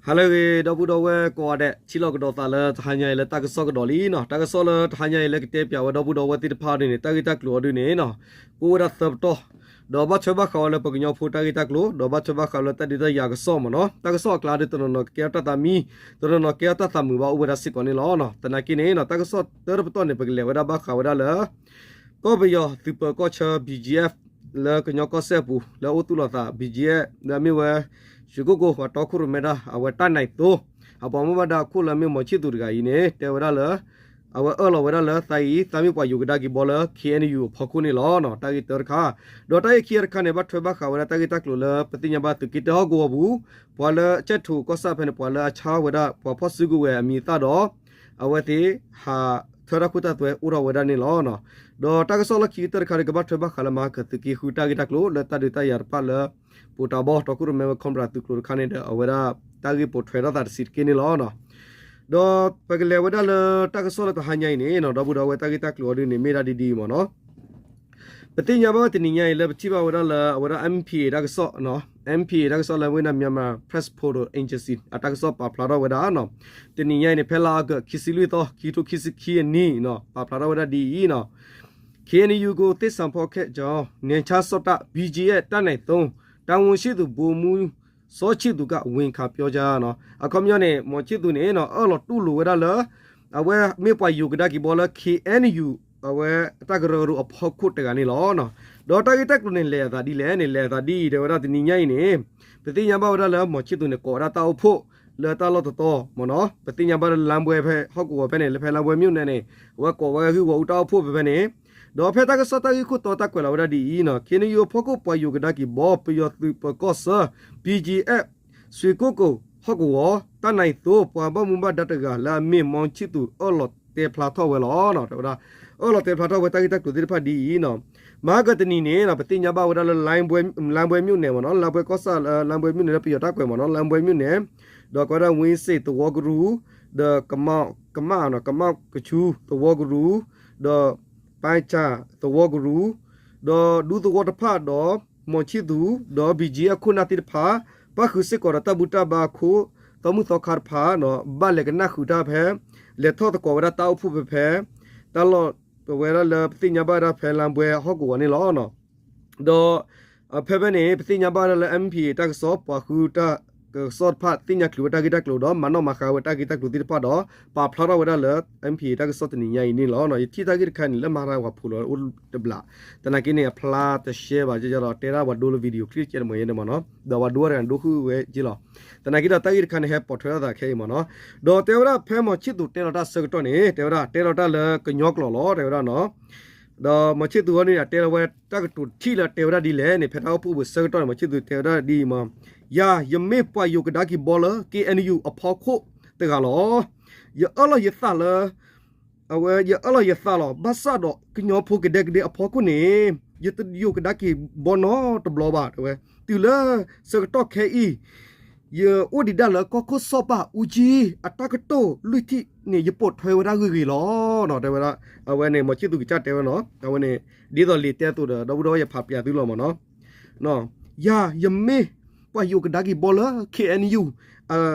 ဟါလၢအဂ့ၤ ဒီပုၢ်ဒီဝဲၢ်ကိးဂၤဒဲး, ထံၣ်လိာ်ကဒီးသးလၢတဟါညါအံၤလၢတၢ်ကစီၣ်ကဒီးလံနီၤ. တၢ်ကစီၣ်လၢတဟါညါအံၤလၢကတဲပၠးဝဲဒီပုၢ်ဒီဝဲၢ်သ့ၣ်တဖၣ်အီၤဒ်န့ၣ် တၢ်ဂ့ၢ်တၢ်ကျိၤအီၤဒ်န့ၣ်နီၤ, ကအိၣ်ဝဲဒၣ်သၢပတီၢ်, ဒီးဘၣ်ထွဲဘၣ်ဃးဝဲလၢပကညီဖိတၢ်ဂ့ၢ်တၢ်ကျိၤ, ဒီးဘၣ်ထွဲဘၣ်ဃးလၢတၢ်ဒုးတၢ်ယၤကစီၣ်မ့ၢ်နီၤ. တၢ်ကစီၣ်အကျါဒီး တနီၤနီၤကကဲထီၣ်တၢ်သးမံ, တနီၤနီၤကဲထီၣ်တၢ်သးမုာ်ဘၣ်အိၣ်ဝဲဒၣ်စ့ၢ်ကီးန့ၣ်လီၤ. သနာ်က့န့ၣ်နီၤ တၢ်ကစီၣ်တၢတပတီၢ်န့ၣ် ပကလဲၤဝဲဒၣ်ဘၣ်ဃးဝဲဒၣ်လၢ ကီၢ်ပယီၤသုးပၢၤကီၢ်ဆၢ ဘီၣ်ကၠံၣ်အ့ၣ် လၢကညီကီၢ်စဲၣ်အပူၤ လၢအအိၣ်သူၣ်လီၤသး ဘီၣ်ကၠံၣ်အ့ၣ် လၢအမ့ၢ်ဝဲ ရွှေကုက္ကို ပှၤတီခိၣ်ရိၣ်မဲတၢ် အဝဲတၢ်နံၣ်သိ အပှၤဘၣ်မူဘၣ်ဒါအခိၣ်လၢအမ့ၢ်မောင်ချစ်သူတဂၤအံၤန့ၣ် တဲဝဲဒၣ်လၢ အဝဲအၢၣ်လီၤဝဲဒၣ်လၢသးအံၤ သးမ့ၢ်ပှၤယိၤကဒါက့ၤဘီလၢ ခ့ၣ်အဲၣ်ယူၣ် အဖီခိၣ်န့ၣ်လီၤ. တၢ်ဂ့ၢ်တၢတခါ, ဒီးတၢ်ဂ့ၢ်ခံဂၤတခါန့ၣ် ဘၣ်ထွဲဘၣ်ဃးဝဲဒၣ်တၢ်ဂ့ၢ်တၢ်ကျိၤလၢ ပသ့ၣ်ညါဘၣ်သုးက့တၢဟီၣ်ကဝီၤပူၤ ပှၤလၢအကၠဲးထိးကီၢ်ဆၣ်ဖဲန့ၣ် ပှၤလၢအဆါဝဲဒၣ် ပှၤဖီၣ်စုကဝဲၤအမံၤအသၣ်ဒီး အဝဲသ့ၣ်ဟးထၢတၢ်ခိတၢ်သွဲအိၣ်ထီၣ်ဝဲဒၣ်န့ၣ်လီၤ. ဒီးတၢ်ကစီၣ်လၢခံကတၢၢ်တခါဒီး ကဘၣ်ထွဲဘၣ်ဃးလၢမၤကၤသုးက့ဃုတၢ်ဂ့ၢ်တၢ်ကျိၤ လၢတၢ်ဒုးတၢ်ယၤတဖၣ်လၢ ပိာ်တၢ်ဘီ တီခိၣ်ရိၣ်မဲဝဲ ခီပရၤသုးကျိၤတခါန့ၣ်ဒီး အဝဲဒၣ်တၢ်ဂ့ၢ်ပိာ်ထွဲထီၣ်သးတဆံးတက့ၢ်န့ၣ်လီၤ. ဒီးပကလဲၤဝဲဒၣ်လၢတၢ်ကစီၣ်လၢတဟါညါအံၤန့ၣ်နီၤ ဒီပုၢ်ဒီဝဲၢ်တၢ်ဂ့ၢ်တၢ်ကျိၤအီၤဒ်န့ၣ် မ့ၢ်ဒၣ်ဒ်ဒ်အံၤမ့ၢ်နီၤ ပသ့ၣ်ညါဘၣ်ဝဲတနံၤညါအံၤ လၢပထံၣ်ဘၣ်ဝဲဒၣ်လၢအဝဲဒၣ် M P A တၢ်ကစီၣ်, M P A တၢ်ကစီၣ်လၢဝဲဒၣ် Myanmar Press Photo Agency အတၢ်ကစီၣ်ပာ်ဖျါထီၣ်ဝဲဒၣ်နီၤ, တနံၤညါအံၤန့ၣ် ဖဲလါအီကူး ခံဆံလွံၢ်သီ ခံကထိခံဆံခံအနံၣ်နီၤ ပာ်ဖျါထီၣ်ဝဲဒၣ်ဒ်အံၤနီၤ, K N U ကို သစ္စာဖောက်ခဲ့ကြောင်း နယ်ခြားစောင့်တပ် B G F တပ်နိုင်သုံး တာဝန်ရှိသူ ဗိုလ်မှူး စောချစ်သူက ဝန်ခံပြောကြား နီၤ, အခီပညီန့ၣ် မောင်ချစ်သူန့ၣ်နီၤ အၢၣ်လီၤတူၢ်လိာ်ဝဲဒၣ်လၢ အဝဲမ့ၢ်ပှၤယိၤကဒါက့ၤဘီလၢ K N U အဝဲတၢ်ကရၢကရိအဖီခိၣ်တဂၤန့ၣ်လီၤ. ဒီးတၢ်ဂ့ၢ်တၢ်ကျိၤန့ၣ် လဲၤအသးဒ်လဲၣ်န့ၣ် လဲၤအသးဒ်အံၤ တဲဝဲဒၣ်တနံၤညါအံၤန့ၣ် ပသ့ၣ်ညါဘၣ်ဝဲဒၣ်လၢ မောင်ချစ်သူန့ၣ် ကိးဝဲဒၣ်တၢ်အိၣ်ဖှိၣ်လၢတၢ်လီၢ်တတီၤမ့ၢ်နီၤ, ပသ့ၣ်ညါဘၣ်လၢ လမ်းပွဲ ဖဲဟီၣ်ကဝီၤဖဲန့ၣ် လၢဖဲ လမ်းပွဲမြို့နယ် န့ၣ် အဝဲကိးဝဲဂ့ၢ်ဝီၤအူတၢ်အိၣ်ဖှိၣ်ဖဲဖဲန့ၣ်, ဒီးဖဲတၢ်ကစီၣ်တၢ်ဂ့ၢ်ခိၣ်တီတၢ်ကွဲးလီၤဝဲဒၣ်ဒ်အံၤနီၤ, K N U အဖီခိၣ်ပှၤယိၤကဒါက့ၤဘီ ပယီၤသုးပၢၤကီၢ်ဆၢ B G F ရွှေကုက္ကို ဟီၣ်ကဝီၤ တပ်နိုင်သုံး ပှၤဘၣ်မူဘၣ်ဒါတဂၤလၢအမ့ၢ် မောင်ချစ်သူ အၢၣ်လီၤတဲဖျါထီၣ်ဝဲလီၤ. တဲဝဲဒၣ် အၢၣ်လီၤတဲဖျါထီၣ်ဝဲတၢ်ဂ့ၢ်တၢ်ကျိၤသ့ၣ်တဖၣ်ဒ်အံၤနီၤ, မဟါကတနံၤန့ၣ်နီၤ ပသ့ၣ်ညါဘၣ်ဝဲဒၣ်လၢ လမ်းပွဲမြို့နယ် မ့ၢ်နီၤ, လမ်းပွဲကီၢ်ဆၣ် လမ်းပွဲမြို့နယ် လၢပယီၤတၢ်ကွဲးမ့ၢ်နီၤ, လမ်းပွဲမြို့နယ် ဒီးကဝဲဒၣ် ဝင်းစိန် သဝီကရူၢ် ဒီး ကမၣ် ကမၣ် ကမၣ်ကဆူ သဝီကရူၢ် ဒီး ပၢ်စၢ် သဝီကရူၢ် ဒီးဒူသဝီတဖၣ်ဒီး မောင်ချစ်သူ ဒီး B G F ခိၣ်နၢ်သ့ၣ်တဖၣ် ပၣ်ဃုာ်စ့ၢ်ကီးဒီးတၢ်ဘူၣ်တၢ်ဘါအခိၣ် သီမုၣ်သီခါတဖၣ် ဘၣ်လဲၤကနၣ်ဃုာ်တၢ်ဖဲ လဲၤထီၣ်သကိးဝဲဒၣ်တၢ်အိၣ်ဖှိၣ်ဖဲဖဲ တၢ်လီၢ်ဝဲဒၣ်လၢပသ့ၣ်ညါဘၣ်ဝဲဒၣ်ဖဲ လမ်းပွဲ ဟီၣ်ကဝီၤန့ၣ်လီၤ. ဒီးဖဲဖဲန့ၣ် ပသ့ၣ်ညါဘၣ်ဝဲဒၣ်လၢ M P A တၢ်ကစီၣ် ပှၤဃုတၢ်ကစီၣ်တဖၣ် သ့ၣ်ညါချုးဝဲတၢ်ဂ့ၢ်တၢ်ကျိၤဒီး မၤနီၣ်မၤဃါဝဲတၢ်ဂ့ၢ်တၢ်ကျိၤသ့ၣ်တဖၣ်ဒီး ပာ်ဖျါထီၣ်ဝဲဒၣ်လၢ M P A တၢ်ကစီၣ်တနံၤညါအံၤန့ၣ်လီၤ. ယထံၣ်တၢ်ဂ့ၢ်တခါန့ၣ် လၢမၤတၢ်ပှၤဖိးလီၤအိၣ်တဘျး, သနာ်က့န့ၣ် အဖျါတရှဲဘၣ် ကဒီးတဲဒၣ်ပှၤဒိလၢ video clip ကဲတမီၤယဲန့ၣ်မ့ၢ်နီၤ, ဒီးပှၤဒိတဂၤန့ၣ် ဒိဃုဝဲက့လီၤ. သနာ်က့ဒီးတၢ်ဂ့ၢ်တခါန့ၣ် ဟဲပိာ်ထွဲထီၣ်သးခဲအံၤမ့ၢ်နီၤ, ဒီးတဲဝဲဒၣ်ဖဲ မောင်ချစ်သူ တဲလီၤတၢ်ဆၢကတီၢ်န့ၣ် တဲဝဲဒၣ် တဲလီၤတၢ်လၢကညီကျိာ်လီၤ တဲဝဲဒၣ်နီၤ. ဒီး မောင်ချစ်သူ အီၤန့ၣ် အတဲလီၤဝဲတၢ်ကတိၤထံၣ်လၢတဲဝဲဒၣ်ဒ်လဲၣ်န့ၣ် ဖဲတၢ်အိၣ်ဖှိၣ်ပူၤဆၢကတီၢ်န့ၣ် မောင်ချစ်သူ တဲဝဲဒၣ်ဒ်အံၤမ့ၢ်, ယၤ ယမ့ၢ်ပှၤယိၤကဒါက့ၤဘီလၢ K N U အဖီခိၣ်တဂၤလီၤ. ယအၢၣ်လီၤယသးလၢ အဝဲ ယအၢၣ်လီၤယသးလီၤ. ဘၣ်ဆၣ်ဒီးကညီဖိကဒဲကဒဲအဖီခိၣ်န့ၣ် ယတယိၤကဒါက့ၤဘီနီတဘျီဘၣ် တဲဝဲ. တုၤလၢဆၢကတီၢ်ခဲအံၤ ယအိၣ်ဒံးဒၣ်လၢကီၢ်ခိၣ်စီၤပၤအူကၠံ အတၢ်ကတိၤလွံၢ်ထံၣ်န့ၣ် ယပိာ်ထွဲဝဲဒၣ်ဂ့ၤဂ့ၤလီၤ တဲဝဲဒၣ်. အဝဲန့ၣ် မောင်ချစ်သူ ကစၢ်တဲဝဲနီၤ, အဝဲန့ၣ် ဒ်သိးလံာ်တဲအသိးဒီး ဒီပုၢ်ဒီဝဲၢ်ယဖးပျးသုလီၤမ့ၢ်နီၤ, ယၤ ယမ့ၢ်ပှၤယိၤကဒါက့ၤဘီလၢ K N U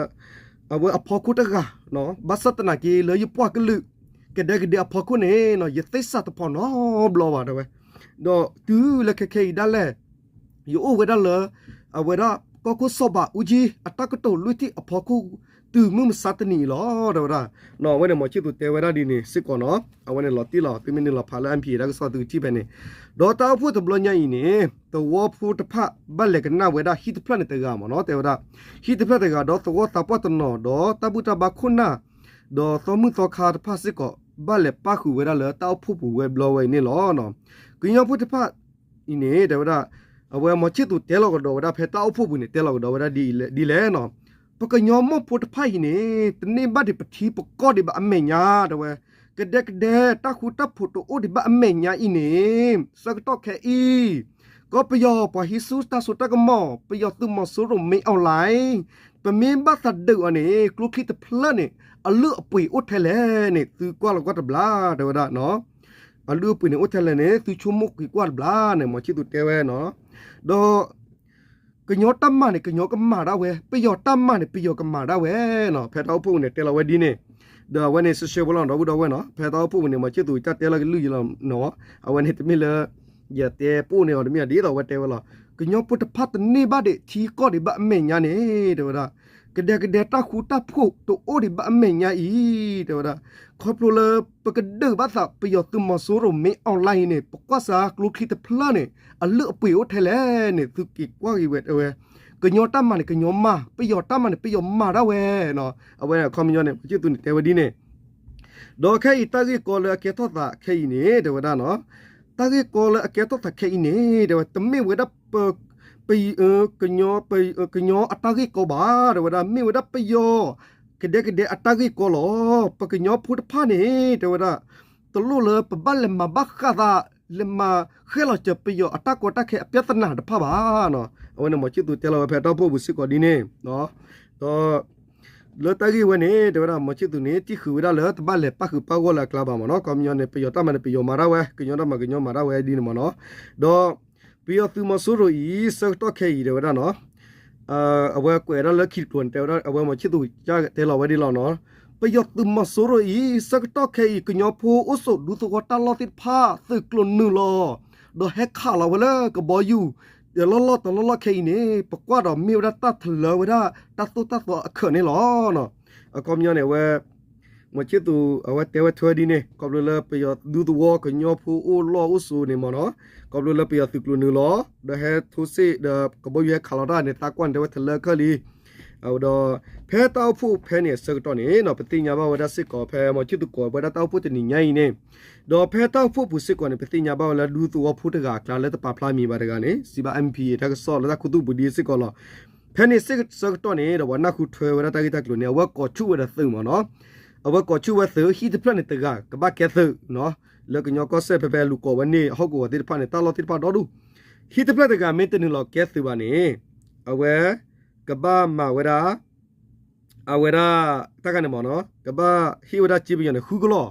အဝဲအဖီခိၣ်တဂၤ, ဘၣ်ဆၣ်သနာ်က့လၢယပှၤကလုာ် ကဒဲကဒဲအဖီခိၣ်န့ၣ် ယသ့စၢ်တဖီနီတဘျီဘၣ် တဲဝဲ. ဒီးတုၤလၢခဲခဲအံၤဒၣ်လဲာ် ယအိၣ်ဝဲဒၣ်လၢ အဝဲဒၣ်ကီၢ်ခိၣ်စီၤပၤအူကၠံ အတၢ်ကတိၤလွံၢ်ထံၣ်အဖီခိၣ် တုၤမုၢ်မဆါတနံၤအံၤလီၤ တဲဝဲဒၣ်. အဝဲန့ၣ် မောင်ချစ်သူ တဲဝဲဒၣ်ဒ်န့ၣ်စ့ၢ်ကီးနီၤ, အဝဲန့ၣ်လီၤတံၢ်လီၤ သုမ့ၢ်နုာ်လီၤဖးလၢ M P A တၢ်ကစီၣ်သုကထံၣ်ဖဲန့ၣ်, ဒီးတၢ်အိၣ်ဖှိၣ်တဘျီညါအံၤန့ၣ် သဝီဖိတဖၣ်ဘၣ်လဲၤကနၣ်ဝဲဒၣ်ဟံၣ်တဖျၢၣ်န့ၣ်တဂၤမ့ၢ်နီၤ တဲဝဲဒၣ်, ဟံၣ်တဖျၢၣ်တဂၤ ဒီးသဝီသးပှၢ်တနီၤ ဒီးတၢ်ဘူၣ်တၢ်ဘါခိၣ်နၢ် ဒီးသီမုၢ်သီခါတဖၣ်စ့ၢ်ကီး ဘၣ်လဲၤပၣ်ဃုာ်ဝဲဒၣ်လၢတၢ်အိၣ်ဖှိၣ်ပူၤဝဲဘျီဝဲအံၤန့ၣ်လီၤ. ကညီဖိတဖၣ်အံၤန့ၣ် တဲဝဲဒၣ်, အဝဲ မောင်ချစ်သူ တဲလီၤကဒီးဝဲဒၣ်ဖဲတၢ်အိၣ်ဖှိၣ်ပူၤန့ၣ် တဲလီၤကဒီးဝဲဒၣ်ဒ်လဲၣ်နီၤ, ပကညီမိၢ်ဖိတဖၣ်အံၤန့ၣ် တန့ၢ်ဘၣ်ဒံးပထံပကီၢ်ဒံးဘၣ်အမဲာ်ညါ တဲဝဲ, ကဒဲကဒဲတၢ်ဃူတၢ်ဖိးတအိၣ်ဒံးဘၣ်အမဲာ်ညါအံၤန့ၣ် ဆၢကတီၢ်ခဲအံၤ ကီၢ်ပယီၤပှၤဟံးဆူတၢ်စိတၢ်ကမီၤ ပယီၤသုးမီၤစိရိၤ မင်းအောင်လှိုင် ပမ့ၢ်ဘၣ်သးဒုးအီၤန့ၣ် ကျိချံတဖျၢၣ်န့ၣ် အလုၢ်အပှ့ၤအိၣ်ထဲလဲၣ်န့ၣ် သုကွၢ်လီၤကွၢ်တဘျီ တဲဝဲဒၣ်, အလုၢ်အပှ့ၤန့ၣ်အိၣ်ထဲလဲၣ်န့ၣ် သုဆိကမိၣ်ကွၢ်တဘျီန့ၣ် မောင်ချစ်သူ တဲဝဲနီၤ, ဒီး ကညီတၢ်မၤန့ၣ် ကညီကမၤဒၣ်ဝဲ, ပယီၤတၢ်မၤန့ၣ် ပယီၤကမၤဒၣ်ဝဲနီၤ. ဖဲတၢ်အိၣ်ဖှိၣ်ပူၤန့ၣ် တဲလီၤဝဲဒ်န့ၣ်, ဒီးအဝဲန့ၣ် ရှဲရှဲဝဲလီၤ ဒီပုၢ်ဒီဝဲၢ်နီၤ. ဖဲတၢ်အိၣ်ဖှိၣ်ပူၤန့ၣ် မီၤဆံၣ်သူးတၢ်တဲလီၤကလုၢ်ယလီၤနီၤ. အဝဲန့ၣ်တမ့ၢ်လၢ ယတဲပိာ်န့ၢ်အီၤတမ့ၢ်ဒ်သိးအဝဲတဲဝဲလီၤ. ကညီဖိတဖၣ်တန့ၢ်ဘၣ်ဒံးထံကီၢ်ဒံးဘၣ်အမဲာ်ညါန့ၣ် တဲဝဲဒၣ်, ကဒဲကဒဲတၢ်ဃူတၢ်ဖိးတအိၣ်ဒံးဘၣ်အမဲာ်ညါအံၤ တဲဝဲဒၣ်, ခီဖျိလၢပကဒုးဘၣ်သးပယီၤသုးမီၤစိရိၤမ့ၢ် online အံၤန့ၣ် ပကွၢ်စ့ၢ်ကီးကျိချံတဖျၢၣ်န့ၣ် အလုၢ်အပှ့ၤအိၣ်ထဲလဲၣ်န့ၣ် သုက့ၤကွၢ်က့ၤဝဲတဲဝဲ, ကညီတၢ်မၤန့ၣ် ကညီမၤ, ပယီၤတၢ်မၤန့ၣ် ပယီၤမၤဒၣ်ဝဲနီၤ. အဝဲအခီပညီန့ၣ် မီၤဆံၣ်သူးန့ၣ်တဲဝဲဒ်န့ၣ် ဒီးခဲအံၤတၢ်ဂ့ၢ်ကီလၢအကဲထီၣ်သးခဲအံၤန့ၣ် တဲဝဲဒၣ်နီၤ, တၢ်ဂ့ၢ်ကီလၢအကဲထီၣ်သးခဲအံၤန့ၣ် တဲဝဲ တမ့ၢ်ဝဲဒၣ် ပ ကညီ ကညီအတၢ်ဂ့ၢ်ကီဘၣ် တဲဝဲဒၣ်, မ့ၢ်ဝဲဒၣ်ပယီၤ ကဒဲကဒဲအတၢ်ဂ့ၢ်ကီလီၤ. ပကညီဖိတဖၣ်န့ၣ် တဲဝဲဒၣ်, တလိၣ်လၢပဘၣ်လဲၤမၤဘၣ်ဃးသး လဲၤမၤဃဲၣ်လီၤစၢၤပယီၤအတၢ်ကီတၢ်ခဲအပြဿနာတဖၣ်ဘၣ်နီၤ. အဝဲန့ၣ် မီၤဆံၣ်သူးတဲလီၤဝဲဖဲတၢ်အိၣ်ဖှိၣ်ပူၤစ့ၢ်ကီးဒ်န့ၣ်, ဒီး လၢတၢ်ဂ့ၢ်ဝဲန့ၣ် တဲဝဲဒၣ် မီၤဆံၣ်သူးန့ၣ် တံၢ်ဃုာ်ဝဲဒၣ်လၢတဘၣ်လဲၤပၣ်ဃုာ်ပၣ်ဂီၢ်လၢအကျါဘၣ်မ့ၢ်နီၤ. ခီပညီန့ၣ် ပယီၤတၢ်မၤန့ၣ် ပယီၤမၤဒၣ်ဝဲ, ကညီတၢ်မၤ ကညီမၤဒၣ်ဝဲဒ်န့ၣ်မ့ၢ်နီၤ. ဒီးပယီၤသုးမီၤစိရိၤအံၤ ဆၢကတီၢ်ခဲအံၤ တဲဝဲဒၣ်နီၤ, အဝဲကွဲးဒၣ်လၢခံတကျိၤန့ၣ် တဲဝဲဒၣ် အဝဲမီၤဆံၣ်သူးတဲလီၤဝဲဒ်လီၤနီၤ, ပယီၤသုးမီၤစိရိၤအံၤ ဆၢကတီၢ်ခဲအံၤ ကညီဖိအိၣ်ဆိးဒူသဝီတၢ်လီၢ်သ့ၣ်တဖၣ် သုးကျိၤနုာ်လီၤ ဒီးဟဲခးလီၤဝဲလၢကဘီယူၤ လီၢ်လီၢ်တလီၢ်လီၢ်ခဲအံၤန့ၣ် ပကွၢ်ဒီးမ့ၢ်ဝဲဒၣ်တၢ်ထလၢဝဲဒၣ် တၢ်သိၣ်တၢ်သီအခၢးန့ၣ်လီၤ. အခီပညီန့ၣ် အဝဲ မီၤဆံၣ်သူး အဝဲတဲဝဲထွဲဒ်န့ၣ် ခီဖျိလၢပယီၤဒူသဝီ ကညီဖိအိၣ်လီၢ်အိၣ်ဆိးန့ၣ်မ့ၢ်နီၤ, ခီဖျိလၢပယီၤသုးကျိၤနုာ်လီၤ ဒီးဟဲထိစ့ၣ် ဒီးကဘီယူၤဟဲခးလီၤတၢ်န့ၣ် သးကွၢ်န့ၣ် တဲဝဲထလၢအခၢးလံ ဒီး ဖဲတၢ်အိၣ်ဖှိၣ်ဖဲန့ၣ်အဆၢကတီၢ်န့ၣ်နီၤ ပသ့ၣ်ညါဘၣ်ဝဲဒၣ်စ့ၢ်ကီး ဖဲမီၤဆံၣ်သူးကိးဝဲဒၣ်တၢ်အိၣ်ဖှိၣ်တနံၤညါအံၤန့ၣ်, ဒီးဖဲတၢ်အိၣ်ဖှိၣ်ပူၤစ့ၢ်ကီးန့ၣ် ပသ့ၣ်ညါဘၣ်ဝဲလၢဒူသဝီဖိတဂၤအကျါလၢတပာ်ဖျါမံၤဘၣ်တဂၤန့ၣ် စံးဘၣ် MPA တၢ်ကစီၣ်လၢတၢ်ခူသူၣ်ပူၤဒ်စ့ၢ်ကီးလီၤ. ဖဲန့ၣ်စ့ၢ်ဆၢကတီၢ်န့ၣ် ဒီးပှၤနၢ်ဟူထွဲဝဲဒၣ်တၢ်ဂ့ၢ်တၢ်ကျိၤန့ၣ် အဝဲကိးဆူၣ်ဝဲဒီးသုးမ့ၢ်နီၤ, အဝဲကိးဆူၣ်ဝဲသုး ဟံၣ်တဖျၢၣ်န့ၣ်တဂၤ ကဘၣ်ကဲသုးနီၤ, လၢကညီကီၢ်စဲၣ်ဖဲဖဲလူၤကိးဝဲန့ၣ် ဟီၣ်ကဝီၤသ့ၣ်တဖၣ်န့ၣ် တၢ်လီၢ်သ့ၣ်တဖၣ်ဒီဒူၣ်, ဟံၣ်တဖျၢၣ်တဂၤမ့ၢ်တနုာ်လီၤကဲသုးဘၣ်န့ၣ် အဝဲ ကဘၣ်မၤဝဲဒၣ် အဝဲဒၣ် တၢ်ခါန့ၣ်မ့ၢ်နီၤ ကဘၣ်ဟ့ၣ်ဝဲဒၣ်စ့ပယီၤန့ၣ် ဃုကလီၢ်,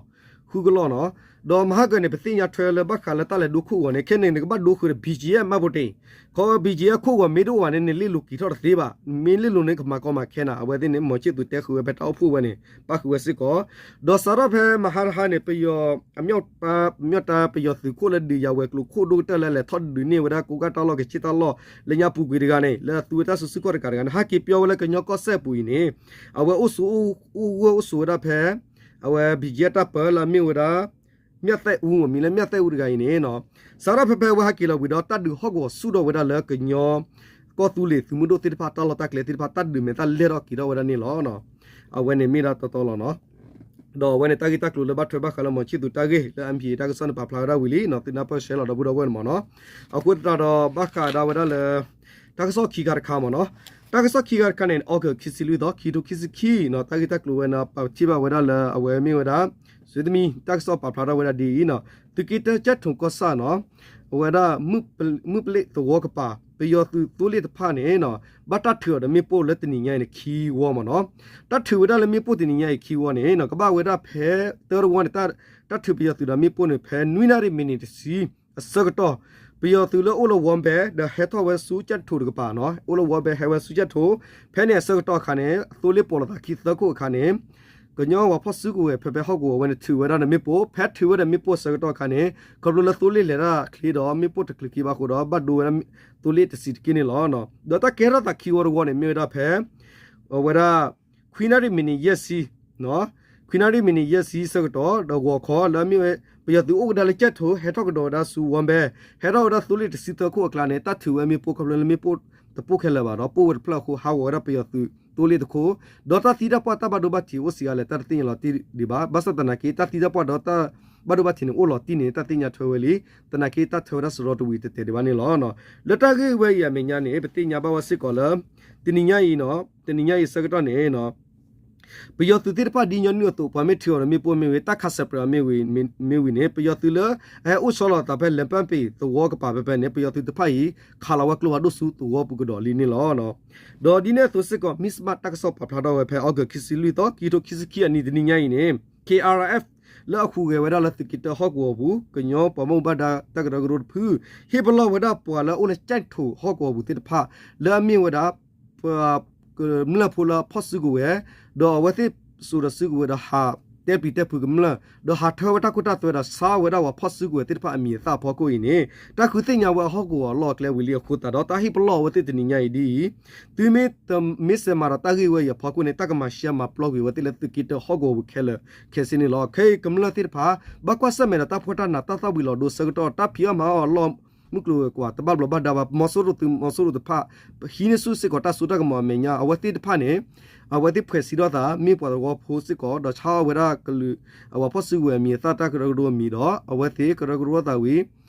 ဃုကလီၢ်နီၤ, ဒီးမဟါကၢၤန့ၣ် ပသ့ၣ်ညါထွဲလၢဘၣ်ဃးလၢတၢ်လဲၤဒိခိၣ်ဂီၤန့ၣ် ခဲန့ၣ်နကဘၣ်ဒိဃုာ်ဒီး BGF မှတ်ပုံတင်, ခီ BGF ခိၣ်ဂီၤမ့ၢ်တအိၣ်ဘၣ်န့ၣ် နလ့ၣ်လိၤက့ၤထီၣ်တသ့ဘၣ်, မ့ၢ်လ့ၣ်လိၤန့ၣ် ကမၤကီမၤခဲနၤ, အဝဲသ့ၣ်န့ၣ် မီၤဆံၣ်သူးတဲဃုာ်ဝဲဖဲတၢ်အိၣ်ဖှိၣ်ဝဲန့ၣ် ပၣ်ဃုာ်ဝဲစ့ၢ်ကီး, ဒီးစးထီၣ်ဖဲမဟါတဟါန့ၣ် ပယီၤ အမ့ၢ်တၢ်ပယီၤသုးခိၣ်လၢဒုးယၤဝဲၤကျိၤခိၣ်ဒိၣ်ကတၢၢ်လၢလဲၤထီၣ်ဒုးန့ၢ်ဝဲဒၣ်ကိးကၢ်တၢ်လီၢ်ကဆ့တၢ်လီၢ် လၢညါပူၤကွံာ်တဂၤန့ၣ် လၢအသူဝဲတၢ်စုဆူၣ်ခီၣ်တကးတဂၤန့ၣ် ဟဲက့ၤပၠီဝဲလၢကညီကီၢ်စဲၣ်ပူၤအံၤန့ၣ် အဝဲအိၣ်ဆိးအိၣ်ဂၢၢ်အိၣ်ဆိးဝဲဒၣ်ဖဲ အဝဲ BGF တၢ်ပၢလၢအမ့ၢ်ဝဲဒၣ် မၠၣ်သဲၣ်အူ မံၤလၢမၠၣ်သဲၣ်အူတဂၤအံၤန့ၣ်နီၤ, စးထီၣ်ဖဲဖဲအဝဲဟဲက့ၤလီၤဝံၤဒီး တၢ်ဒုးဟီၣ်ကဝီၤဆူၣ်ထီၣ်ဝဲဒၣ်လၢကညီ ကီၢ်သူလ့ၤသုးမုၢ်ဒိၣ်သ့ၣ်တဖၣ် တၢ်လီၢ်တၢ်ကျဲသ့ၣ်တဖၣ် တၢ်ဒုးမဲာ်သၣ်လဲၢ်ထီၣ်က့ၤထီၣ်ဝဲဒၣ်န့ၣ်လီၤ. အဝဲန့ၣ်မ့ၢ်ဒၣ်တီတီလီၤနီၤ. ဒီးအဝဲန့ၣ်တၢ်ဂ့ၢ်တၢ်ကျိၤလၢဘၣ်ထွဲဘၣ်ဃးလၢမီၤဆံၣ်သူးတၢ်ဂ့ၢ်လၢ MPA တၢ်ကစီၣ်န့ၣ်ပာ်ဖျါဝဲဒၣ်ဝံၤလံနီၤ, သုနၢ်ပၢၢ်ရှဲလီၤဒီပုၢ်ဒီဝဲၢ်န့ၣ်မ့ၢ်နီၤ. အဃိသတးဒီးဘၣ်ဃးဒၣ်ဝဲဒၣ်လၢ တၢ်ကစီၣ်ခံခါတခါမ့ၢ်နီၤ, တၢ်ကစီၣ်ခံခါတခါန့ၣ် August ခံဆံလွံၢ်သီ ခံထိခံဆံခံနီၤ, တၢ်ဂ့ၢ်တၢ်ကျိၤဝဲန့ၣ် ပာ်ထံၣ်ဘၣ်ဝဲဒၣ်လၢအဝဲမ့ၢ်ဝဲဒၣ် စွ့သမံ တၢ်ကစီၣ်ပာ်ဖျါထီၣ်ဝဲဒၣ်ဒ်အံၤနီၤ, သုးက့တၢ်ကၠဲၣ်ထိၣ်ကီၢ်ဆၣ်နီၤ အဝဲဒၣ် မုၢ်ပလ့ၣ်သဝီကပၤ ပယီၤသုးသိလ့ၣ်တဖၣ်န့ၣ်နီၤ ဘၣ်တၢ်ထုးအီၤဒီးမ့ၣ်ပိၢ်လၢတနံၤညါအံၤန့ၣ် ခံဝီမ့ၢ်နီၤ. တၢ်ထုးဝဲဒၣ်လၢမ့ၣ်ပိၢ်တနံၤညါအံၤခံဝီန့ၣ်နီၤ ကဘၣ်ဝဲဒၣ်ဖဲတၢတဝီန့ၣ် တၢ်ထုးပယီၤသုးဒီးမ့ၣ်ပိၢ်န့ၣ် ဖဲနွံနၣ်ရံၣ်မံးနံးတဆံ အဆၢကတီၢ် ပယီၤသုးလၢအိၣ်လၢဝီဘဲ ဒီးဟဲထီၣ်ဝဲဆူကၠဲၣ်ထိၣ်တကပၤနီၤ, အိၣ်လၢဝီဘဲဟဲဝဲဆူကၠဲၣ်ထိၣ် ဖဲန့ၣ်အဆၢကတီၢ်အခါန့ၣ် အသိလ့ၣ်ပိာ်လိာ်သးခံသၢခိၣ်အခါန့ၣ် ကညီဝၤဖီၣ်စုကဝဲၤ ဖဲဖဲဟီၣ်ကဝီၤဝဲန့ၣ် ထုးဝဲဒၣ်ဒီးမ့ၣ်ပိၢ်, ဖဲထုးဝဲဒီးမ့ၣ်ပိၢ်အဆၢကတီၢ်အခါန့ၣ် ခီဖျိလၢသိလ့ၣ်လဲၤတၢ်ချ့ဒီး မ့ၣ်ပိၢ်တချုးခံဘၣ်အဃိဒီး ဘၣ်ဒိဝဲဒၣ်သိလ့ၣ်တဆံးတက့ၢ်န့ၣ်လီၤ. ဒီးတၢ်ကဲထီၣ်သးခံဝီတဝီန့ၣ် မ့ၢ်ဝဲဒၣ်ဖဲ အဝဲဒၣ် ခွံနၣ်ရံၣ်မံးနံးယဲၢ်ဆံ ခွံနၣ်ရံၣ်မံးနံးယဲၢ်ဆံဆၢကတီၢ် ဒီးဂီၤခီလၢအမ့ၢ်ဝဲ ပယီၤသုးအိၣ်ကဒါလၢကၠဲၣ်ထိၣ် ဟဲထီၣ်ကဒီးဝဲဒၣ်ဆူဝီဘဲ ဟဲထီၣ်ဝဲဒၣ်သိလ့ၣ်တဆံသၢခိၣ်အကျါန့ၣ် တၢ်ထုးဝဲမ့ၣ်ပိၢ်ခီဖျိလၢမ့ၣ်ပိၢ်တပိၢ်ခဲလၢာ်ဘၣ်ဒီး ပိၢ်ဝဲတဖျၢၣ်အဃိ ဟးဂီၤဝဲဒၣ်ပယီၤသုးသိလ့ၣ်တခိၣ် ဒီးတၢ်သံတၢ်ပှၢ်တၢ်ဘၣ်ဒိဘၣ်ထံးအိၣ်စှၤအါလဲၣ် တၢ်တသ့ၣ်ညါလီၤတံၢ်ဒံးဘၣ်. ဘၣ်ဆၣ်သနာ်က့ တၢ်သံတၢ်ပှၢ်ဒီးတၢ်ဘၣ်ဒိဘၣ်ထံးန့ၣ်အိၣ်လီၤတံၢ်န့ၣ် တၢ်သ့ၣ်ညါထွဲဝဲလံ. သနာ်က့တၢ်ထွဲဝဲဒၣ်စရီတဝံၤတတဲာ်ဒံးဘၣ်န့ၣ်လီၤ. လၢတၢ်ဂ့ၢ်ဝဲအံၤအမဲာ်ညါန့ၣ် ပသ့ၣ်ညါဘၣ်ဝဲစ့ၢ်ကီးလၢ တနံၤညါအံၤ တနံၤညါအံၤဆၢကတီၢ်န့ၣ် ပယီၤသုးသ့ၣ်တဖၣ်ဒ်ညီနုၢ်အသိး ပှၤမ့ၢ်ထုးအီၤဒီးမ့ၣ်ပိၢ်မ့ၢ်ဂ့ၤ တၢ်ခးစဲးပြဲးအီၤမ့ၢ်ဂ့ၤ မ့ၢ်ဝံၤန့ၣ် ပယီၤသုးလၢအဟဲအိၣ်ဆီလီၤသးဖဲလဲၤပၣ်ပ့ၤသဝီကပၤဖဲဖဲန့ၣ် ပယီၤသုးတဖၣ်အံၤ ခးလီၤဝဲကျိဖးဒိၣ်ဆူသဝီပူၤကဒီးလံန့ၣ်လီၤ. ဒီးဒ်န့ၣ်အသိးစ့ၢ်ကီး မံၣ်စဘၣ်တၢ်ကစီၣ်ပာ်ဖျါထီၣ်ဝဲဖဲ August ခံဆံလွံၢ်သီ ခံထိခံဆံခံအနံၤတနံၤညါအံၤန့ၣ် K R F လၢအဟူးဂဲၤဝဲဒၣ်လၢသုးက့တၢဟီၣ်ကဝီၤပူၤ ကညီပှၤဘၣ်မူဘၣ်ဒါတၢ်ကရၢကရိတဖု ဟ့ၣ်ပလီၢ်ဝဲဒၣ်ပှၤလၢအအိၣ်လၢကၠဲၣ်ထိၣ်ဟီၣ်ကဝီၤပူၤသ့ၣ်တဖၣ် လၢအမ့ၢ်ဝဲဒၣ် ကမျၢၢ်ဖိလၢအဖီၣ်စုကဝဲၤ, ဒီးအဝဲသ့ၣ်စိာ်ဒီးစုကဝဲၤဒီးဟးတဲပျံၤတဲဖုးကမျၢၢ်, ဒီးဟးထၢဝဲတၢ်ခိတၢ်သွဲဒီးဆါဝဲဒၣ်ပှၤဖီၣ်စုကဝဲၤသ့ၣ်တဖၣ်အမံၤအသၣ်အဖီခိၣ်အံၤန့ၣ် တၢ်ဃုသ့ၣ်ညါဝဲအဟီၣ်ကဝီၤအလီၢ်အကျဲဝံၤလံအဃိသတးဒီး တၢ်ဟ့ၣ်ပလီၢ်အဝဲသ့ၣ်တနံၤညါအံၤဒ်အံၤ, သုမ့ၢ်တမ့ၢ်စဲးမၤဒီးတၢ်ဂ့ၢ်ဝဲအံၤအဖီခိၣ်န့ၣ် တၢ်ကမၤရှဲမၤပျီကွံာ်အဝဲသ့ၣ်လၢသုးက့တၢဟီၣ်ကဝီၤပူၤခဲလၢာ်ခဲဆ့န့ၣ်လီၤ. ခဲအံၤကမျၢၢ်သ့ၣ်တဖၣ် ဘၣ်ကွၢ်ဆၢၣ်မဲာ်ဒီးတၢ်ဖှီၣ်တၢ်နးတၢ်သၣ်ဝံၤလီၤဒိဆၢကတီၢ် တၢ်ဖံးအီၣ်မၤအီၣ်အလီၢ်မုၢ်ကျိၤဝဲၤကွာ် တဘၣ်ဘျီးဘၣ်ဒါဘၣ် မီၤစိရိၤသုးမီၤစိရိၤတဖၣ် ဟံးန့ၢ်ဆူၣ်စ့ၢ်ကီးတၢ်စိတၢ်ကမီၤအမဲာ်ညါ အဝဲသ့ၣ်တဖၣ်န့ၣ် အဝဲသ့ၣ်ဖှဲးစံးထီၣ်သး မ့ၢ်ပှၤသဝီဖိစ့ၢ်ကီး ဒီးဆါအီၣ်ဝဲဒၣ်ကလုာ် အဝဲဖီၣ်စုကဝဲၤအမံၤအသၣ်တၢ်ကရၢကရိအမံၤဒီး အဝဲသ့ၣ်ကရၢကရိသးဝံၤ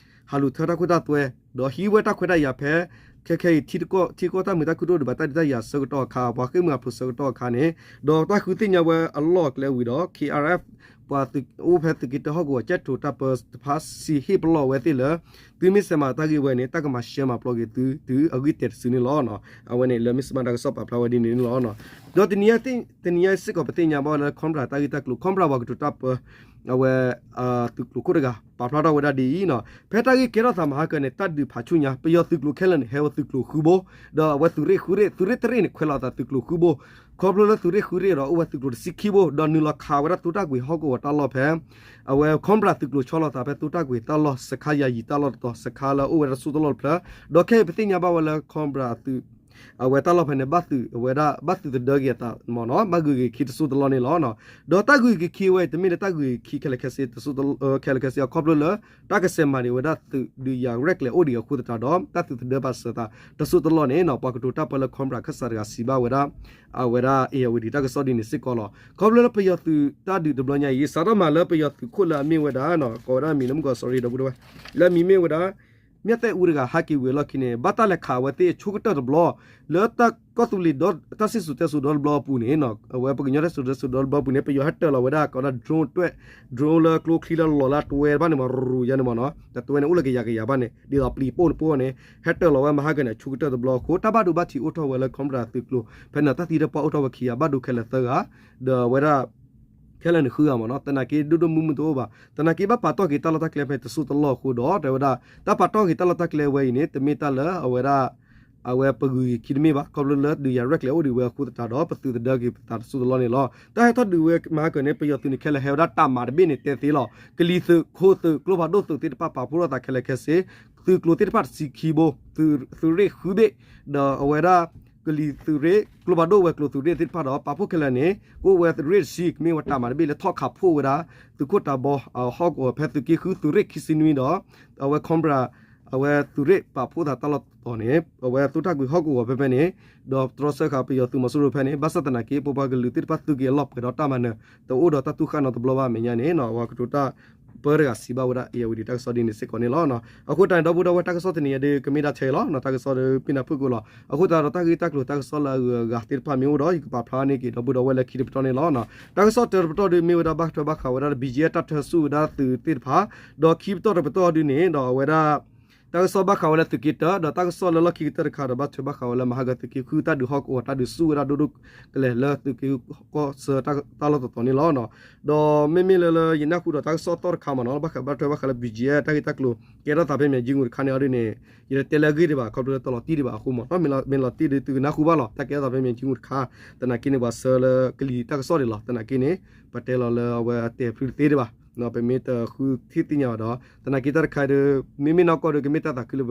ဟးလူၤထၢတၢ်ခွဲးတၢ်သွဲ ဒီးဟံးဝဲတၢ်ခွဲးတၢ်ယာ်ဖဲ ခဲခဲအံၤ ထံကီၢ်တၢ်မုာ်တၢ်ခုၣ်ဒိၣ်ဒံးဘၣ် တၢ်ဒုးတၢ်ယၤဆၢကတီၢ်အခါ ပှၤဃ့ၢ်မှံဟးဖျိးဆၢကတီၢ်အခါန့ၣ် ဒီးတၢ်ဃုသ့ၣ်ညါဝဲအလီၢ်အကျဲဝံၤဒီး ခ့ၣ်အါရ်အ့ၣ် ပှၤအိၣ်ဖဲသုးက့တၢဟီၣ်ကဝီၤကၠဲၣ်ထိၣ်တၢ်ပၢတဖၣ်စံးဟ့ၣ်ပလီၢ်ဝဲသ့ၣ်လၢ သုမ့ၢ်စဲးမၤတၢ်ဂ့ၢ်ဝဲန့ၣ် တၢ်ကမၤရှဲမၤပျီက့ၤသု တုၤအဂံၢ်တဲာ်တစုန့ၣ်လီၤ. အဝဲန့ၣ်လၢမ့ၢ်စမးတၢ်ကစီၣ်ပာ်ဖျါဝဲဒ်န့ၣ်န့ၣ်လီၤ. ဒီးတနံၤညါစ့ၢ်ကီးပသ့ၣ်ညါဘၣ်လၢ Cobra တၢ်ဂ့ၢ်တၢ်ကျိၤ Cobra ပှၤကတိၤတၢ်ပၢ အဝဲ သုးကျိၤခိၣ်တဂၤ ပာ်ဖျါထီၣ်ဝဲဒၣ်ဒ်အံၤနီၤ ဖဲတၢ်ဂ့ၢ်ကဲထီၣ်သးမဟါကၢန့ၣ် တၢ်ဒုးဖးဆူညါ ပယီၤသုးကျိၤခဲလၢာ်န့ၣ် ဟဲဝဲသုးကျိၤဃုဘိ, ဒီးအဝဲသုးရ့ၣ်ဃုရ့ၣ် သုးရ့ၣ်တရ့ၣ်န့ၣ် ခွဲးလီၤအသးသုးကျိၤဃုဘိ, ခီဖျိလၢသုးရ့ၣ်ဃုရ့ၣ်ဒီး အိၣ်ဝဲသုးကျိၤတဆံခံဘိ ဒီးနုာ်လီၤခးဝဲဒၣ်သိတၢ်ကွံာ်ဟီၣ်ကဝီၤတၢ်လီၢ်ဖဲ အဝဲ Cobra သုးကျိၤဆီလီၤသးဖဲသိတၢ်ကွံာ်တၢ်လီၢ် စခါယၤယံၤတၢ်လီၢ်တတီၤ စခါလၢအိၣ်ဝဲဒၣ်တစိၢ်တလီၢ်တဖျၢၣ်, ဒီးခဲအံၤပသ့ၣ်ညါဘၣ်ဝဲလၢ Cobra သုး အဝဲတၢ်လီၢ်ဖဲန့ၣ် ဘၣ်သုးဝဲဒၣ် ဘၣ်သုးသဒၢက့ၤအသးမ့ၢ်နီၤ ဘၣ်ဂုၤက့ၤခံတစိၢ်တလီၢ်န့ၣ်လီၤ. ဒီးတၢ်ဂုၤက့ၤခံဝဲ တမ့ၢ်လၢတၢ်ဂုၤက့ၤခံခဲလၢာ်ခဲဆ့ တစိၢ်တလီၢ် ခဲလၢာ်ခဲဆ့ အခီဖျိလၢ တၢ်ကစဲးမၤန့ၢ်ဝဲဒၣ်သုးဒုးယၤရဲၣ်ကျဲၤအိၣ်ဒံးအဃိသတးဒီး တၢ်သုးသဒၢဘၣ်စၢၤသး တစိၢ်တလီၢ်န့ၣ်နီၤ ပှၤကတိၤတၢ်ပၢလၢ Cobra ခၢၣ်စးတဂၤစံးဘၣ်ဝဲဒၣ် အဝဲဒၣ် ဧရာဝတီ တၢ်ကစီၣ်ဒ်န့ၣ်စ့ၢ်ကီးလီၤ. ခီဖျိလၢပယီၤသုးတၢ်ဒုးတဘျီညါအံၤ စးထီၣ်မၤလၢပယီၤသုးခိၣ်လၢအမ့ၢ်ဝဲဒၣ် ကိးဝဲဒၣ်အမံၤလၢမုၢ်ကီး sorry ဒီပုၢ်ဒီဝဲၢ် လၢအမံၤမ့ၢ်ဝဲဒၣ် မၠၣ်သဲၣ်အူတဂၤ ဟးက့ၤဝံၤအလီၢ်ခံန့ၣ် ဘၣ်တၢ်လဲၤခးအဝဲသ့ၣ်အဆိကတၢၢ်တဘျီ လၢတၢ်ကီၢ်သူလ့ၤဒီး တၢ်စံၣ်စိၤတဲစိၤဒီတဘျီအပူၤန့ၣ် အဝဲပကညီတၢ်စံၣ်စိၤတဲစိၤဒီတဘျီအပူၤန့ၣ် ပယီၤဟဲတၢၤလီၤဝဲဒၣ်ကိးဝဲဒၣ် drone တွဲၣ် drone လၢကျိချံလၢလီၤလၢတဝဲတဖၣ်န့ၣ်မး ရူၤရူၤယါန့ၣ်မးနီၤ တဝဲန့ၣ်အိၣ်လၢကယၤကယၤဘၣ်န့ၣ် ဒ်သိးပျံၤပိၢ်နပိၢ်န့ၣ် ဟဲတၢၤလီၤဝဲမဟါကၢန့ၣ် အဆိကတၢၢ်တဘျီအဃိ တၢ်ဘၣ်ဒိဘၣ်ထံးအိၣ်ထီၣ်ဝဲလၢ Cobra သုးကျိၤ ဖဲန့ၣ်တၢ်သံတၢ်ပှၢ်အိၣ်ထီၣ်ဝဲခံဂၤ ဘၣ်ဒိခဲလၢာ်သၢဂၤ ဒီးအဝဲဒၣ် ခဲလၢာ်န့ၣ်ဃုဂၤမးနီၤ သနာ်က့ဒိၣ်ဒိၣ်မုၢ်မုၢ်တအိၣ်ဘၣ် သနာ်က့ဘၣ်ပာ်တီၢ်က့ၤတၢ်လီၢ်တၢ်ကျဲဖဲတစိၢ်တလီၢ်အဃိဒီး တဲဝဲဒၣ် တၢ်ပာ်တီၢ်က့ၤတၢ်လီၢ်တၢ်ကျဲဝဲအံၤန့ၣ် တမ့ၢ်တၢ်လၢအဝဲဒၣ် အဝဲပဂုၤက့ၤခံတမ့ၢ်ဘၣ် ခီဖျိလၢဒုးယၤရဲၣ်ကျဲၤအိၣ်ဒံးဝဲအဃိသတးဒီး ပသုးသဒၢက့ၤပသးတစိၢ်တလီၢ်န့ၣ်လီၤ. တၢ်ဟဲထီၣ်ဒုးဝဲမဟါကၢန့ၣ် ပယီၤသုးန့ၣ်ခဲလၢာ်ဟဲဝဲဒၣ်တၢ်မၤတဘ့ၣ်န့ၣ်တဲသ့လီၤ. ကလံၤသုး ခိသုး ကျိဖးဒိၣ်သုးသ့ၣ်တဖၣ်ပာ်ဖှိၣ်ထီၣ်သးခဲလၢာ်ခဲဆ့ သုးကျိၤသ့ၣ်တဖၣ်တဆံခံဘိ သုးရ့ၣ်ဃုဘ့ၣ် ဒီးအဝဲဒၣ် ကလံၤသုးရ့ၣ် ကျိဖးဒိၣ်ဝဲၤကျိၤသုးရ့ၣ်သ့ၣ်တဖၣ်ဒီး ပာ်ဖှိၣ်ခဲလၢာ်န့ၣ် ကအိၣ်ဝဲရ့ၣ်တဆံ ကမ့ၢ်ဝဲတၢ်မၤတဘ့ၣ်လၢထီၣ်ခးဖှိၣ်ဝဲဒၣ် သုးခိၣ်တၤဘီ ဟီၣ်ကဝီၤဖဲသုးက့ဃုသုးရ့ၣ်ခံဆံနွံဒီး အဝဲ Cobra အဝဲသုးရ့ၣ်ပာ်ဖှိၣ်သးတၢ်လီၢ်တတီၤန့ၣ် အဝဲသုးတၢ်ကွံာ်ဟီၣ်ကဝီၤဖဲဖဲန့ၣ် ဒီးတြီဆၢဃာ်ပယီၤသုးမီၤစိရိၤဖဲန့ၣ် ဘၣ်ဆၣ်သနာ်က့ ပပှၤကလုာ်သ့ၣ်တဖၣ်သုးက့ၤအလီၢ်ပှဲၤဒီးတၢ်မၤနၢၤ တအိၣ်ဒီးတၢ်တူၢ်ဃာ်နီတဘျီဘၣ်အမဲာ်ညါန့ၣ် ပှၤကတိၤတၢ်ပၢတဂၤစံးဘၣ်ဝဲဒၣ် ဧရာဝတီ တၢ်ကစီၣ်ဒ်န့ၣ်စ့ၢ်ကီးန့ၣ်လီၤ. အဃိတၢ်န့ၣ် ဒီပုၢ်ဒီဝဲၢ် တၢ်ကစီၣ်တနံၤအံၤဒီး ကမ့ၢ်ဒၣ်ထဲအံၤလီၤ. တၢ်ကစီၣ်ဒီးပ့ၤနၢ်ဖုၣ်ကိာ်လီၤ. အဃိသတးဒီးတၢ်ဂ့ၢ်တၢ်ကျိၤတၢ်ကစီၣ်လၢအဂုၤအဂၤသ့ၣ်တဖၣ်မ့ၢ်အိၣ်ဒီး ယကပာ်ဖျါန့ၢ်က့ၤဒီပုၢ်ဒီဝဲၢ်လၢခံတပတီၢ်န့ၣ်လီၤ. တၢ်ကစီၣ်တၢတပတီၢ်ဒုးမ့ၢ်ဝဲဒၣ်ဘၣ်ထွဲဘၣ်ဃးဝဲဒၣ်လၢ ဘံၣ်ကၠံၣ်အဲၣ် တၢ်ထၢဆူၣ်ဝဲဒၣ်သုးသ့ၣ်တဖၣ် ဒီးခံပတီၢ်တပတီၢ်ဒုးန့ၣ်ဒီးအဝဲဒၣ် တၢ်ကစီၣ်ဘၣ်ဃးဝဲလၢသုးက့တၢ ဒီးတၢ်ကစီၣ်လၢလီၢ်ခံကတၢၢ်တခါဒီးဘၣ်ထွဲဘၣ်ဃးဝဲလၢမဟါကၢသုးက့ဃု တၢ်ဒုးဟီၣ်ကဝီၤတၢ်ဒုးဆူၣ်ဝဲဒၣ်ဒိၣ်ဒိၣ်ကလဲာ်လၢသုးက့ဃုကီၢ်ဆၢတၢ်လီၢ်တတီၤန့ၣ်လီၤ. ဒီးမ့မ့ၢ်လၢလၢယနၢ်ဟူဒီးတၢ်ကစီၣ်သီၣ်တခါမးနီၤ ဘၣ်ဃးဘၣ်ထွဲဘၣ်ဃးလၢ ဘံၣ်ကၠံၣ်အဲၣ် တၢ်ဂ့ၢ်တၢ်ကျိၤကဲထီၣ်သးဖဲမၠဲၣ်ကၠံမူၤတခါန့ၣ်အီၤဒ်န့ၣ် ယတတဲလၢအဂ့ၢ်ဒံးဘၣ် ခီဖျိလၢတလီၤတံၢ်ဒံးဘၣ်အဃိမးနီၤ မ့ၢ်လီၤတံၢ်ဒုးသုကနၢ်ဟူဘၣ်လီၤ တၢ်ကဲထီၣ်သးဖဲမၠဲၣ်ကၠံမူၤတခါ သနာ်က့န့ၣ် ပှၤဆှၢလၢကလံၤတၢ်ကစီၣ်ဒံးလီၤ သနာ်က့န့ၣ် ပတဲလီၤလၢအဝဲအတဲာ်ဖျုးတသ့ဒံးဘၣ် ပမ့ၢ်တဃုထံၣ်သ့ၣ်ညါဘၣ်ဒီး သနာ်က့တၢ်တခါဒီး မ့မ့ၢ်နီၢ်ကီၢ်ဒီး ကမ့ၢ်တၢ်သးခုလၢ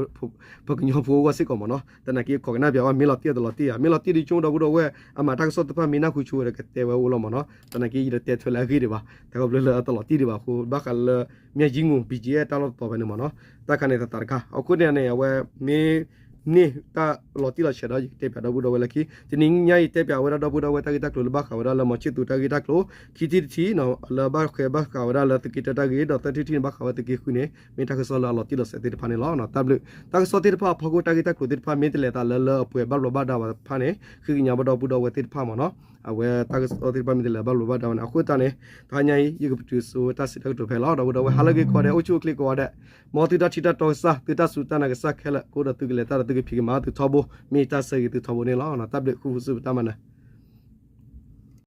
ပကညီဖိအဂီၢ်စ့ၢ်ကီးမးနီၤ သနာ်က့ခိးကနၣ်ပၠးဝဲ မ့ၢ်လီၤတံၢ်အတလီၤတံၢ်ဧါ မ့ၢ်လီၤတံၢ်ဒုးဆိကမိၣ်ဒီပုၢ်ဒီဝဲၢ် အမၤတၢ်ကစီၣ်သ့ၣ်တဖၣ်မ့ၢ်နၢ်ဟူဆိဝဲဒီးကတဲဝဲအိၣ်လီၤမးနီၤ သနာ်က့ယတတဲထွဲလၢအဂ့ၢ်ဒံးဘၣ် တၢ်ခီဖျိလၢအတလီၤတံၢ်ဒံးဘၣ်အဃိ ဘၣ်ဃးလၢ မၠဲၣ်ကၠံမူၤ ဘံၣ်ကၠံၣ်အဲၣ် တၢ်လီၢ်တတီၤဖဲန့ၣ်မးနီၤ တၢ်ခါန့ၣ်သတးတခါ အဃိန့ၣ်န့ၣ် အဝဲမ့ၢ် န့ၢ်တၢ်လီၤတံၢ်လီၤဆဲးဒီး ယကတဲပၠးဒီပုၢ်ဒီဝဲၢ်လၢခံ တနံၤညါအံၤတဲပၠးဝဲဒၣ်ဒီပုၢ်ဒီဝဲၢ်တၢ်ဂ့ၢ်တၢ်ကျိၤလၢဘၣ်ဃးဝဲဒၣ်လၢ မီၤဆံၣ်သူ တၢ်ဂ့ၢ်တၢ်ကျိၤ ခံထံၣ်တထံၣ် လၢဘၣ်ဃးဘၣ်ဃးဝဲဒၣ်လၢသုးက့တၢတၢ်ဂ့ၢ် ဒီးသၢထံၣ်တထံၣ်န့ၣ် ဘၣ်ဃးဝဲသုးက့ဃုန့ၣ် မ့ၢ်တၢ်ကစီၣ်လၢအလီၤတံၢ်လီၤဆဲးသ့ၣ်တဖၣ်န့ၣ်လီၤ. တၢ်ဘျုး တၢ်ကစီၣ်သ့ၣ်တဖၣ်အဖီခိၣ် တၢ်ဂ့ၢ်တၢ်ကျိၤသ့ၣ်တဖၣ် မ့ၢ်တလဲၤသးလၢလၢအပှဲၤဘၣ်ဘျီးဘၣ်ဒါဝဲတဖၣ်န့ၣ် ဃ့ကညးဘၣ်ဒီပုၢ်ဒီဝဲၢ်သ့ၣ်တဖၣ်မးနီၤ အဝဲတၢ်ကစီၣ်သ့ၣ်တဖၣ်မ့ၢ်တလဲၤဘၣ်ဘျီးဘၣ်ဒါဝဲန့ၣ် အဃိသတးန့ၣ် တဟါညါအံၤ ယကပတုာ်စိဝဲတၢ်စံးတၢ်ကတိၤဖဲလီၤ ဒီပုၢ်ဒီဝဲၢ် ဟါလၢအဂ့ၤကိးဂၤဒဲး အိၣ်ဆူၣ်အိၣ်ချ့ကိးဂၤဒဲး မ်သုတၢ်ထံၣ်တၢ်တီကစၢ် သုတၢ်စူၢ်တၢ်နာ်ကစၢ်ခဲလၢာ် ကအိၣ်ဒီးသုကလဲၤတၢ်ဒီးသုကဖံးကမၤသုထီဘိ မ့ၢ်တၢ်ဆၢဂ့ၤသုထီဘိန့ၣ်လီၤ. တၢ်ဘျုး ဃုာ်ဃုာ်ဆူၣ်ပတၢ်မၤနၢၤ